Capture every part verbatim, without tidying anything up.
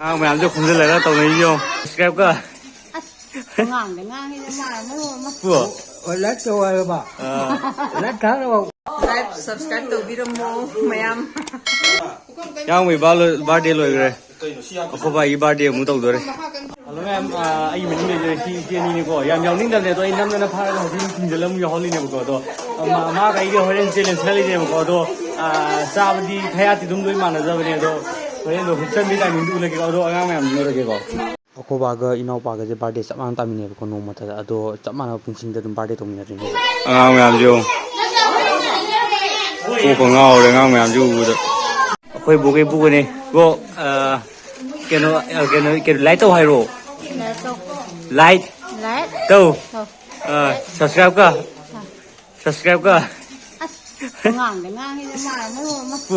ꯑꯉꯥꯡ ꯃꯌꯥꯝꯁꯦ ꯈꯣꯝꯖꯤꯜꯂꯒ ꯇꯧꯅꯩꯁꯦ ꯌꯦꯡꯉꯣ꯫ Subscribe ꯀ꯫ ꯑꯁ, ꯑꯉꯥꯡꯗ ꯉꯥꯡꯉꯤꯗ ꯃꯥꯅ ꯃꯔꯣꯟ ꯑꯃ꯫ ꯄꯨ꯫ ꯍꯣꯏ, like ꯇꯧ ꯍꯥꯏꯌꯣꯕ꯫ ꯑꯥ꯫ Like ꯊꯥꯅꯕ꯫ Like, subscribe ꯇꯧꯕꯤꯔꯝꯃꯣ ꯃꯌꯥꯝ꯫ ꯏꯌꯥꯝꯕꯒꯤ ꯕꯥꯔ-, birthday ꯂꯣꯏꯈ꯭ꯔꯦ꯫ ꯑꯩꯈꯣꯏ ꯕꯥꯒꯤ birthday ꯑꯃꯨꯛ ꯇꯧꯗꯣꯔꯦ꯫ ꯍꯜꯂꯣ ꯃꯌꯥꯝ, ꯑꯥ, ꯑꯩ ꯃꯅꯤꯡ ꯂꯩꯖꯔꯤꯁꯤ ꯏꯆꯦ ꯑꯅꯤꯅꯤꯀꯣ꯫ ꯌꯥꯝ ꯌꯥꯎꯅꯤꯡꯗꯕꯅꯦ, ꯑꯗꯣ ꯑꯩ ꯅꯝꯗꯅ ꯐꯥꯔꯒ ꯍꯧꯖꯤꯛ ꯊꯤꯟꯖꯤꯜꯂ ꯑꯃꯨꯛ ꯌꯥꯎꯍꯜꯂꯤꯅꯦꯕꯀꯣ꯫ ꯑꯗꯣ, ꯑꯥ, ꯃꯥ-, ꯃꯥꯒ ꯑꯩꯒ ꯍꯣꯔꯦꯟ challenge ꯈꯔ ꯂꯩꯖꯩꯕꯀꯣ꯫ ꯑꯗꯣ, ꯑꯥ, ꯆꯥꯕꯗꯤ ꯈꯌꯥꯠꯇꯤ ꯑꯗꯨꯝ ꯂꯣꯏ ꯃꯥꯟꯅꯖꯕꯅꯦ꯫ ꯑꯗꯣ ꯍꯣꯔꯦꯟꯗꯣ ꯍꯨꯞꯆꯟꯕꯒꯤ timing ꯗꯨ ꯎꯠꯂꯒꯦꯀꯣ꯫ ꯑꯗꯣ ꯑꯉꯥꯡ ꯃꯌꯥꯝꯗꯨ ꯎꯠꯂꯒꯦꯀꯣ꯫ ꯑꯩꯈꯣꯏ ꯕꯥꯒ ꯏꯅꯥꯎꯄꯥꯒꯁꯦ birthday ꯆꯞ ꯃꯥꯟꯅ ꯇꯥꯃꯤꯟꯅꯩꯕꯀꯣ, ꯅꯣꯡꯃꯇꯗ꯫ ꯑꯗꯣ ꯆꯞ ꯃꯥꯟꯅꯕ ꯄꯨꯟꯁꯤꯗ ꯑꯗꯨꯝ birthday ꯇꯧꯃꯤꯟꯅꯗꯣꯏꯅꯦ꯫ ꯑꯉꯥꯡ ꯃꯌꯥꯝꯁꯦ ꯌꯦꯡꯉꯣ꯫ ꯀꯣꯛꯀ ꯉꯥꯎꯔꯦ ꯑꯉꯥꯡ ꯃꯌꯥꯝꯁꯦ ꯎꯕꯗ꯫ ꯑꯩꯈꯣꯏ ꯕꯣꯛꯀ ꯏꯄꯨꯒꯅꯦ꯫ ꯕꯣꯛ, ꯑ, ꯀꯩꯅꯣ, ꯑ, ꯀꯩꯅꯣ, ꯀꯩꯅꯣ, like ꯇꯧ ꯍꯥꯏꯔꯣ꯫ Like ꯇꯧ꯫ Like ꯂꯥꯏꯛ ꯇꯧ꯫ ꯇꯧ꯫ ꯑ, subscribe ꯀ꯫ ꯑ꯫ Subscribe ꯀ꯫ ꯑꯁ, ꯑꯉꯥꯡꯗ ꯉꯥꯡꯉꯤꯗ ꯃꯥꯅ ꯃꯔꯣꯟ ꯑꯃ꯫ ꯄꯨ꯫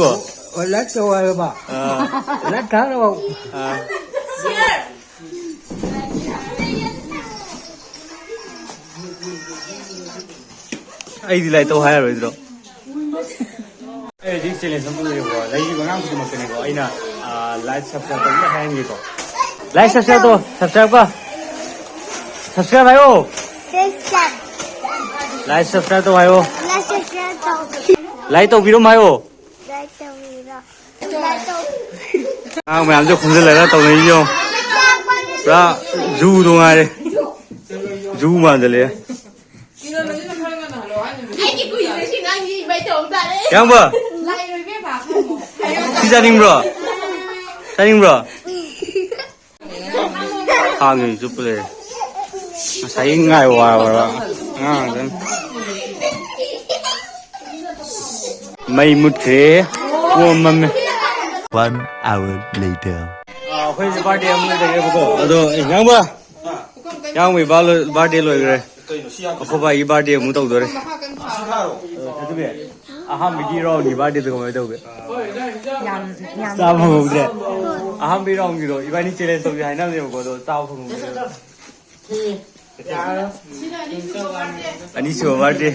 ꯍꯣꯏ, like ꯇꯧ ꯍꯥꯏꯌꯣꯕ꯫ ꯑ꯫ Like ꯊꯥꯅꯕ꯫ ꯑ꯫ ꯑꯩꯗꯤ like ꯇꯧ ꯍꯥꯏꯔꯔꯣꯏꯗ꯭ꯔꯣ? ꯑꯩ ꯍꯧꯖꯤꯛ challenge ꯑꯃ ꯇꯧꯖꯒꯦꯀꯣ꯫ ꯂꯩꯔꯤꯕ ꯑꯉꯥꯡ ꯈꯨꯗꯤꯡꯃꯛꯇꯅꯦꯀꯣ, ꯑꯩꯅ, ꯑ, like, subscribe ꯇꯧꯕ ꯍꯥꯏꯍꯟꯒꯦꯀꯣ꯫ Like, subscribe ꯇꯧ, subscribe ꯀ꯫ Subscribe ꯍꯥꯏꯌꯣ꯫ Subscribe꯫ Like, subscribe ꯇꯧ ꯍꯥꯏꯌꯣ꯫ Like, subscribe ꯇꯧ꯫ Like ꯇꯧꯕꯤꯔꯝꯃꯣ ꯍꯥꯏꯌꯣ꯫ Like ꯇꯧꯕꯤꯔꯣ꯫ Like ꯇꯧ꯫ ꯑꯉꯥꯡ ꯃꯌꯥꯝꯁꯦ ꯈꯣꯝꯖꯤꯜꯂꯒ ꯇꯧꯅꯩꯁꯦ ꯌꯦꯡꯉꯣ꯫ ꯄꯨꯔꯥ ꯖꯨꯗꯣ ꯉꯥꯏꯔꯦ꯫ ꯖꯨ ꯃꯥꯟꯖꯜꯂꯛꯑꯦ꯫ ꯑꯩꯗꯤ ꯀꯨꯏꯗ꯭ꯔꯦ ꯁꯤ ꯉꯥꯡꯁꯤ ꯏꯃꯩ ꯇꯧ ꯇꯥꯔꯦ꯫ ꯏꯌꯥꯝꯕ! ꯂꯥꯛꯏꯔꯣꯏ ꯏꯕꯦꯝꯃ꯫ ꯁꯤ ꯆꯥꯅꯤꯡꯕ꯭ꯔꯣ? ꯆꯥꯅꯤꯡꯕ꯭ꯔꯣ? ꯈꯥꯡꯉꯤ ꯆꯨꯞꯄ ꯂꯩꯔꯦ꯫ ꯉꯁꯥꯏꯒꯤ ꯉꯥꯏ ꯋꯥꯔꯕ ꯑꯉꯥꯡ ꯉꯥꯛꯇꯅꯤ꯫ ꯃꯩ ꯃꯨꯠꯈ꯭ꯔꯦ꯫ ꯄꯣꯝꯃꯝꯃꯦ꯫ One hour later. ꯑꯥ, ꯑꯩꯈꯣꯏꯁꯦ birthday ꯑꯃ ꯂꯩꯔꯦꯕꯀꯣ꯫ ꯑꯗꯣ, ꯑꯦ, ꯏꯌꯥꯝꯕ! ꯏꯌꯥꯝꯕꯒꯤ ꯕꯥꯔ-, birthday ꯂꯣꯏꯈ꯭ꯔꯦ꯫ ꯑꯩꯈꯣꯏ ꯕꯥꯒꯤ birthday ꯑꯃꯨꯛ ꯇꯧꯗꯣꯔꯦ꯫ ꯑꯗꯨꯗꯤ ꯑꯍꯥꯟꯕꯒꯤ round ꯒꯤ birthday ꯗꯣ ꯀꯃꯥꯏꯅ ꯇꯧꯒꯦ? ꯌꯥꯝ, ꯌꯥꯝ ꯆꯥꯕ ꯐꯪꯍꯧꯗ꯭ꯔꯦ꯫ ꯑꯍꯥꯟꯕꯒꯤ round ꯒꯤꯗꯣ ꯏꯕꯥꯅꯤ challenge ꯇꯧꯁꯦ ꯍꯥꯏꯅꯕꯅꯦꯕꯀꯣ, ꯑꯗꯣ ꯆꯥꯕ ꯐꯪꯍꯧꯗ꯭ꯔꯦ꯫ ꯑꯅꯤꯁꯨꯕ birthday꯫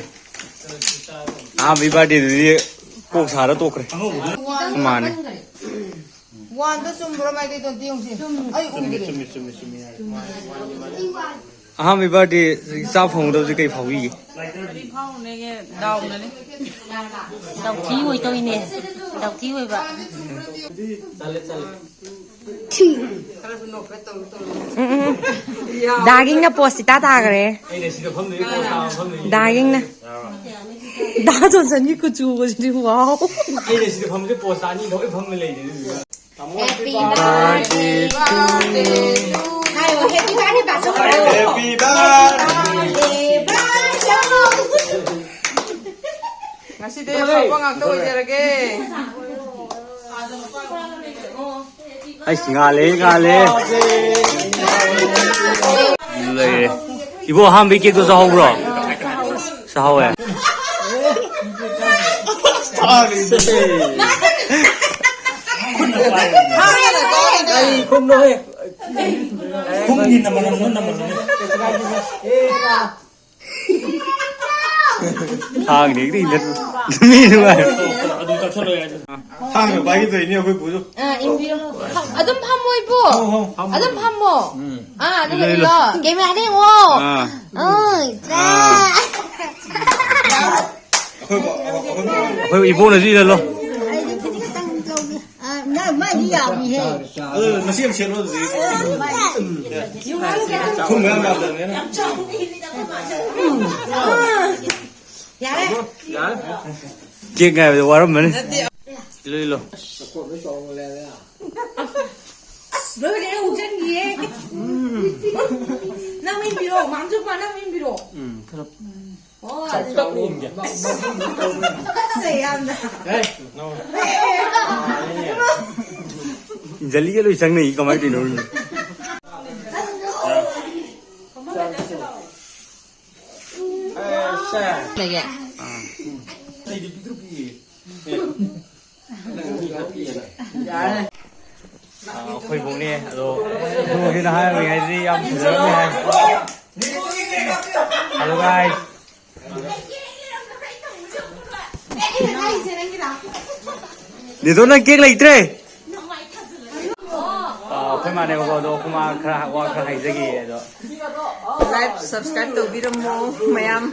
ꯑꯍꯥꯟꯕꯒꯤ ꯕꯥꯔꯗꯦꯗꯨꯗꯤ ꯀꯣꯛ ꯁꯥꯔ ꯇꯣꯛꯈ꯭ꯔꯦ꯫ ꯃꯥꯅꯦ꯫ ꯋꯥꯟꯗ ꯆꯨꯝꯕ꯭ꯔꯣ ꯃꯥꯏꯀꯩꯗꯣ ꯑꯝꯇ ꯌꯦꯡꯁꯤ꯫ ꯑꯩ ꯎꯗ꯭ꯔꯦ꯫ ꯑꯍꯥꯟꯕꯒꯤ ꯕꯥꯔꯗꯦ ꯏꯆꯥ ꯐꯪꯒꯗꯕꯁꯦ ꯀꯩ ꯐꯥꯎꯕꯤꯒꯦ? ꯀꯔꯤ ꯐꯥꯎꯅꯦꯒꯦ? ꯗꯥꯎꯅꯅꯦ꯫ ꯗꯥꯎꯊꯤ ꯑꯣꯏꯗꯧꯏꯅꯦ꯫ ꯗꯥꯎꯊꯤ ꯑꯣꯏꯕ꯫ ꯎꯝ, ꯎꯝ꯫ ꯗꯥꯒꯤꯡꯅ ꯄꯣꯁ ꯏꯇꯥ ꯇꯥꯈ꯭ꯔꯦ꯫ ꯗꯥꯒꯤꯡꯅ꯫ ꯗꯥ ꯖꯣꯟꯁꯟꯒꯤ ꯀꯨꯆꯨꯒꯁꯤꯗꯤ ꯋꯥꯎ꯫ ꯑꯩꯅ ꯁꯤꯗ ꯐꯝꯕꯁꯦ ꯄꯣꯁ ꯑꯅꯤ ꯊꯣꯛꯑ ꯐꯝꯃ ꯂꯩꯔꯦ ꯑꯗꯨꯗꯨꯒ꯫ Happy birthday to you. ꯍꯥꯏꯌꯣ, happy birthday ꯄꯥꯁ ꯇꯧꯔꯣ꯫ Happy birthday. Happy birthday. ꯉꯁꯤꯗꯤ ꯑꯐꯕ ꯉꯥꯛꯇ ꯑꯣꯏꯖꯔꯒꯦ꯫ ꯑꯩꯁ, ꯉꯥꯜꯂꯦ, ꯉꯥꯜꯂꯦ꯫ ꯂꯩꯔꯦ꯫ ꯏꯕꯣ, ꯑꯍꯥꯟꯕꯒꯤ ꯀꯦꯛꯇꯣ ꯆꯥꯍꯧꯕ꯭ꯔꯣ? ꯆꯥꯍꯧꯋꯦ꯫ ꯑꯩ ꯈꯨꯝꯃꯣꯍꯦ꯫ ꯈꯨꯝꯒꯤ ꯅꯃꯅꯝꯗꯣ ꯅꯃꯅꯝꯅꯦ꯫ ꯊꯥꯡꯅ ꯍꯦꯛꯇ ꯏꯜꯂꯦ꯫ ꯃꯤ ꯅꯨꯡꯉꯥꯏ꯫ ꯑꯗꯨꯝ ꯀꯛꯁꯜꯂꯣ ꯌꯥꯏ꯫ ꯊꯥꯡꯅ ꯄꯥꯏꯒꯦ ꯇꯧꯔꯤꯅꯦ ꯑꯩꯈꯣꯏ ꯄꯨꯁꯨ꯫ ꯑꯥ, ꯏꯟꯕꯤꯔꯣ꯫ ꯑꯗꯨꯝ ꯐꯝꯃꯣ, ꯏꯕꯣ꯫ ꯐꯝꯃꯣ, ꯐꯝꯃꯣ꯫ ꯑꯗꯨꯝ ꯐꯝꯃꯣ꯫ ꯎꯝ꯫ ꯑꯥ, ꯑꯗꯨꯒ ꯏꯜꯂꯣ, ꯏꯜꯂꯣ꯫ ꯏꯜꯂꯣ꯫ ꯀꯦꯃꯦꯔꯥꯗ ꯌꯦꯡꯉꯣ꯫ ꯑꯥ꯫ ꯑꯥ, ꯏꯇ꯭ꯔꯥ꯫ ꯑꯥ꯫ ꯑꯩꯈꯣꯏ ꯕꯥ-, ꯑꯩꯈꯣꯏ ꯏꯕꯣꯛꯅꯁꯨ ꯏꯜꯍꯜꯂꯣ꯫ ꯑꯩꯗꯤ ꯈꯖꯤꯛ ꯈꯛꯇꯪ ꯂꯧꯒꯦ꯫ ꯑꯥ, ꯅꯪ ꯃꯥꯏꯗꯤ ꯌꯥꯝꯃꯤꯍꯦ꯫ ꯑꯗꯨ ꯃꯁꯤ ꯑꯃ ꯁꯦꯠꯂꯣ ꯑꯗꯨꯗꯤ꯫ ꯎꯝ, ꯃꯥꯏꯗꯤ꯫ ꯎꯝ꯫ ꯊꯨꯝ ꯃꯌꯥꯝ ꯌꯥꯝꯗꯕꯅꯤꯅ꯫ ꯌꯥꯔꯦ꯫ ꯌꯥꯔꯦ꯫ ꯀꯦꯛ ꯉꯥꯏꯕꯗ ꯋꯥꯔꯝꯃꯅꯤ꯫ ꯅꯠꯇꯦ꯫ ꯏꯜꯂꯣ, ꯏꯜꯂꯣ꯫ ꯑꯁ, ꯂꯣꯏꯔꯦ, ꯍꯧꯖꯤꯟꯈꯤꯌꯦ꯫ ꯅꯪ ꯏꯟꯕꯤꯔꯣ, ꯃꯥꯝꯆꯧꯕ, ꯅꯪ ꯏꯟꯕꯤꯔꯣ꯫ ꯎꯝ, ꯈꯔ ꯍꯣꯏ꯫ ꯇꯞꯅ ꯏꯟꯒꯦ꯫ ꯐꯖꯩ ꯌꯥꯝꯅ꯫ ꯏꯟꯖꯜꯂꯤꯒ ꯂꯣꯏ ꯆꯪꯅꯩ, ꯀꯃꯥꯏꯅ ꯇꯧꯔꯤꯅꯣ ꯈꯪꯗꯦ꯫ ꯂꯩꯌꯦ꯫ ꯑꯥ꯫ ꯑꯥ, ꯑꯩꯈꯣꯏ ꯏꯕꯣꯛꯅꯦ, ꯑꯗꯣ ꯏꯕꯣꯛꯁꯤꯅ ꯍꯥꯏꯔꯝꯃꯤ ꯍꯥꯏꯁꯤ ꯌꯥꯝ ꯐꯖꯔꯝꯃꯦ ꯍꯥꯏ꯫ Hello guys꯫ ꯅꯦꯇꯣ, ꯅꯪ ꯀꯦꯛ ꯂꯩꯇ꯭ꯔꯦ꯫ ꯑꯥ, ꯑꯩꯈꯣꯏ ꯃꯥꯅꯦꯕꯀꯣ, ꯑꯗꯣ ꯑꯩꯈꯣꯏ ꯃꯥ ꯈꯔ ꯋꯥ ꯈꯔ ꯍꯥꯏꯖꯒꯦ ꯑꯗꯣ꯫ Like, subscribe ꯇꯧꯕꯤꯔꯝꯃꯣ ꯃꯌꯥꯝ꯫